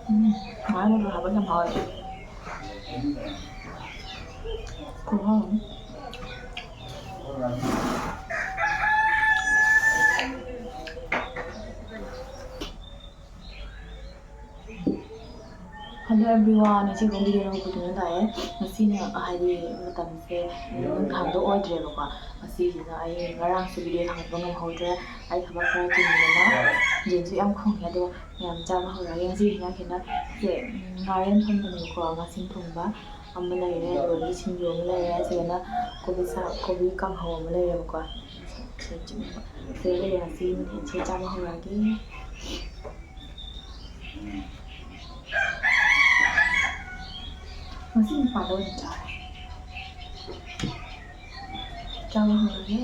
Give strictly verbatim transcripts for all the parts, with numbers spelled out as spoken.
ꯎꯝ, ꯉꯥ ꯃꯣꯔꯣꯛ ꯍꯥꯞꯄ ꯌꯥꯝ ꯍꯥꯎꯋꯦ꯫ ꯈꯨꯍꯥꯎ ꯑꯃ꯫ Hello everyone, ꯉꯁꯤ ꯈꯣꯡꯕꯤꯗ ꯅꯪ ꯄꯨꯗꯨꯅ ꯂꯥꯛꯑꯦ꯫ ꯉꯁꯤꯅ ꯍꯥꯏꯗꯤ ꯃꯇꯝꯁꯦ ꯅꯨꯡꯗꯥꯡꯗꯣ ꯑꯣꯏꯗ꯭ꯔꯦꯕꯀꯣ꯫ ꯉꯁꯤꯁꯤꯅ ꯑꯩ ꯉꯔꯥꯡꯁꯨ ꯚꯤꯗꯤꯑꯣ ꯊꯥꯒꯠꯄ ꯉꯝꯍꯧꯗ꯭ꯔꯦ, ꯑꯩ ꯊꯕꯛ ꯈꯔ ꯆꯤꯟꯕꯅꯤꯅ꯫ ꯌꯦꯟꯁꯨ ꯌꯥꯝ ꯈꯣꯡꯉꯦ, ꯑꯗꯣ ꯃꯌꯥꯝ ꯆꯥꯕ ꯍꯧꯔꯛꯑꯒꯦ꯫ ꯉꯁꯤ ꯍꯤꯟꯖꯥꯡꯁꯤꯅ ꯁꯦ, ꯉꯥꯔꯦꯟ ꯊꯣꯡꯕꯅꯦꯕꯀꯣ, ꯉꯥꯁꯤꯡ ꯊꯣꯡꯕ ꯑꯃ ꯂꯩꯔꯦ, ꯑꯗꯒꯤ ꯁꯤꯡꯖꯨ ꯑꯃ ꯂꯩꯔꯦ, ꯁꯤꯗꯅ ꯀꯣꯕꯤ ꯁꯥ-, ꯀꯣꯕꯤ ꯀꯥꯡꯍꯧ ꯑꯃ ꯂꯩꯔꯦꯕꯀꯣ꯫ ꯁꯤ ꯆꯤꯡꯕ꯫ ꯁꯤꯗ ꯂꯩꯔꯦ, ꯉꯁꯤ ꯃꯊꯦꯜꯁꯦ ꯆꯥꯕ ꯍꯧꯔꯛꯑꯒꯦ꯫ ꯉꯁꯤ ꯃꯄꯥꯟꯗ ꯑꯣꯏꯅ ꯆꯥꯔꯦ꯫ ꯆꯥꯕ ꯍꯧꯔꯒꯦ꯫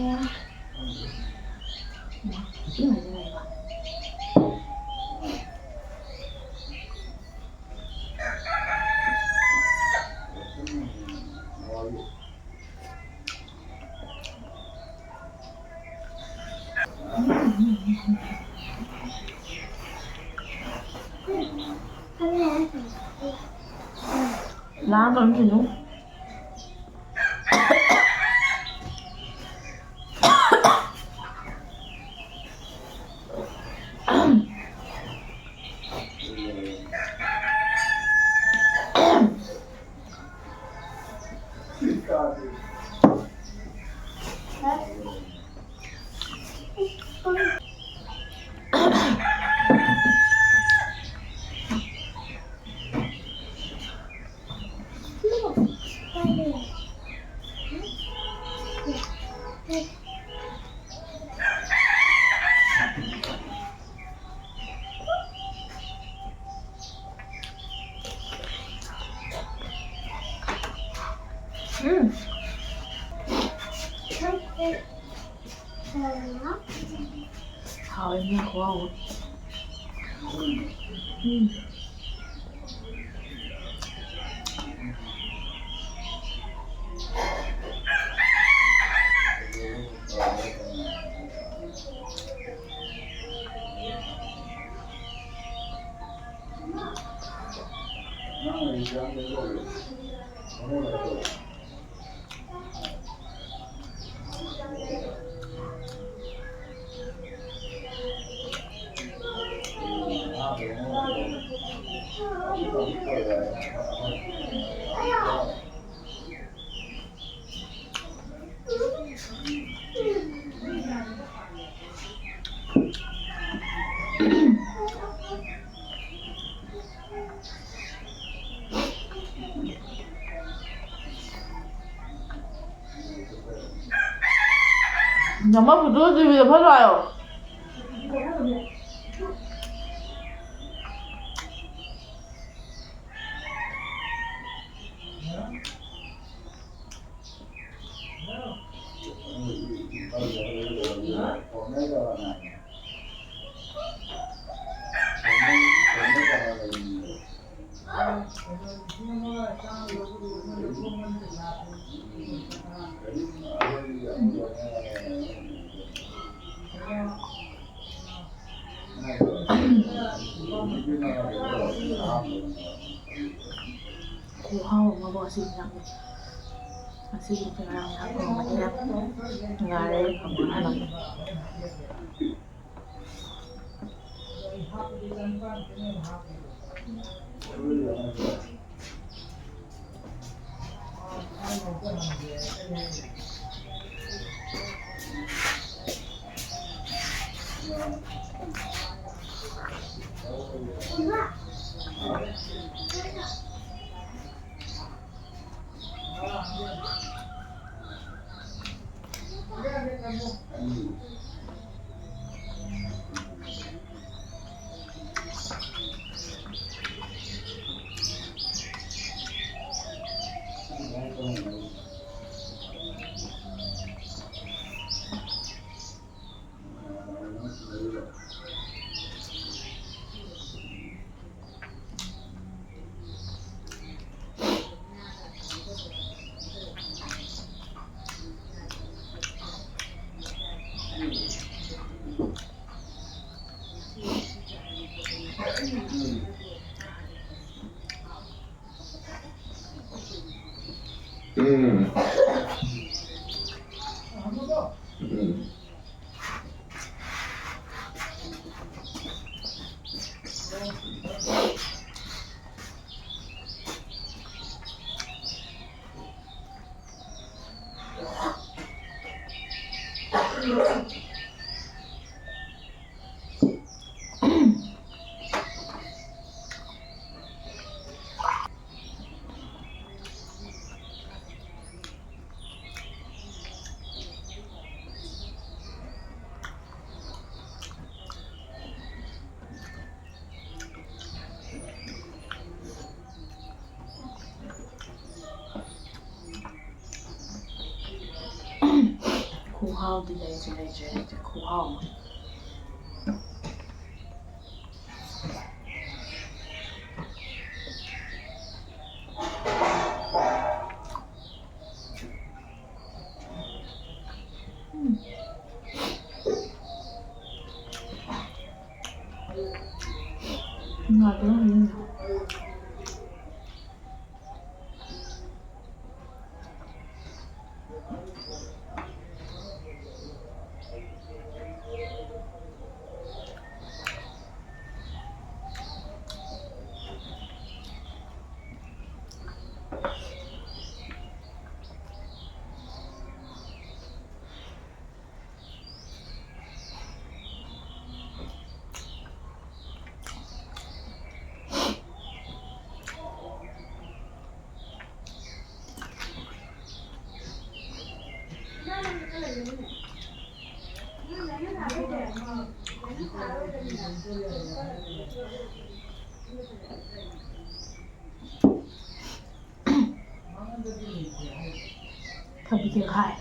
ꯎꯝ, ꯁꯤ ꯉꯥꯏꯗꯤ ꯉꯥꯏꯕ꯫ ꯂꯥꯝꯕ ꯑꯃ ꯁꯤꯅꯨ꯫ ꯎꯝ꯫ ꯍꯥꯎꯋꯦ, ꯉꯥ ꯈꯨꯍꯥꯎ ꯑꯃ꯫ ꯎꯝ꯫ ꯅꯃ ꯐꯣꯇꯣ ꯇꯤꯚꯤꯗ ꯐꯠ ꯂꯥꯛꯑꯣ꯫ ꯈꯨꯍꯥꯎ ꯑꯃꯕꯨ ꯑꯁꯤ ꯏꯟꯖꯥꯡꯁꯦ꯫ ꯉꯁꯤꯒꯤ ꯉꯔꯥꯡ ꯏꯟꯖꯥꯡ ꯊꯣꯡꯕꯅꯤꯅ ꯉꯥꯔꯦ ꯐꯪꯕ ꯍꯜꯂꯛꯑꯦ꯫ ꯈꯨꯍꯥꯎꯗꯤ ꯂꯩꯇ꯭ꯔꯦ, ꯂꯩꯇ꯭ꯔꯦ, ꯂꯩꯇ꯭ꯔꯦ, ꯈꯨꯍꯥꯎ ꯑꯃ꯫ ꯎꯝ꯫ ꯉꯥꯗꯣ ꯌꯥꯝ ꯍꯩꯅꯗꯦ꯫ ꯊꯕꯤ ꯆꯦꯈꯥꯏ꯫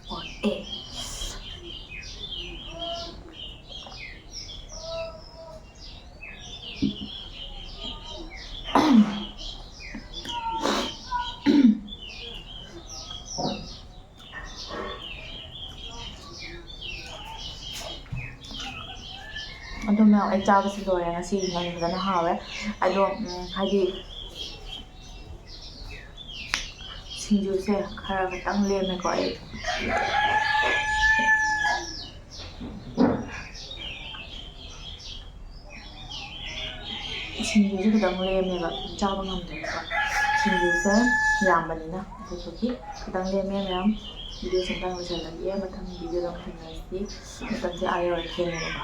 ꯑꯣ ꯑꯦ꯫ ꯑꯗꯣ ꯃꯌꯥꯝ, ꯑꯩ ꯆꯥꯕꯁꯤ ꯂꯣꯏꯔꯦ꯫ ꯉꯁꯤꯒꯤ ꯏꯟꯖꯥꯡꯁꯦ ꯐꯖꯅ ꯍꯥꯎꯔꯦ꯫ ꯑꯗꯣ, ꯎꯝ, ꯍꯥꯏꯗꯤ ꯁꯤꯡꯖꯨꯁꯦ ꯈꯔ ꯈꯛꯇꯪ ꯂꯦꯝꯃꯦꯀꯣ꯫ ꯑꯩ ꯁꯤꯡꯖꯨꯁꯦ ꯈꯤꯇꯪ ꯂꯦꯝꯃꯦꯕ, ꯆꯥꯕ ꯉꯝꯗꯦꯕꯀꯣ꯫ ꯁꯤꯡꯖꯨꯁꯦ ꯌꯥꯝꯕꯅꯤꯅ꯫ ꯑꯗꯨꯗꯨꯒꯤ ꯈꯤꯇꯪ ꯂꯦꯝꯃꯦ ꯃꯌꯥꯝ꯫ ꯚꯤꯗꯤꯑꯣꯁꯦ ꯑꯝꯇꯪ ꯂꯣꯏꯁꯤꯜꯂꯒꯦ꯫ ꯃꯊꯪ ꯚꯤꯗꯤꯑꯣꯗ ꯑꯃꯨꯛ ꯊꯦꯡꯅꯔꯁꯤ꯫ ꯃꯇꯝꯁꯦ ꯑꯥ ꯌꯧꯔꯦ, ꯊꯦꯡꯉꯦꯕꯀꯣ꯫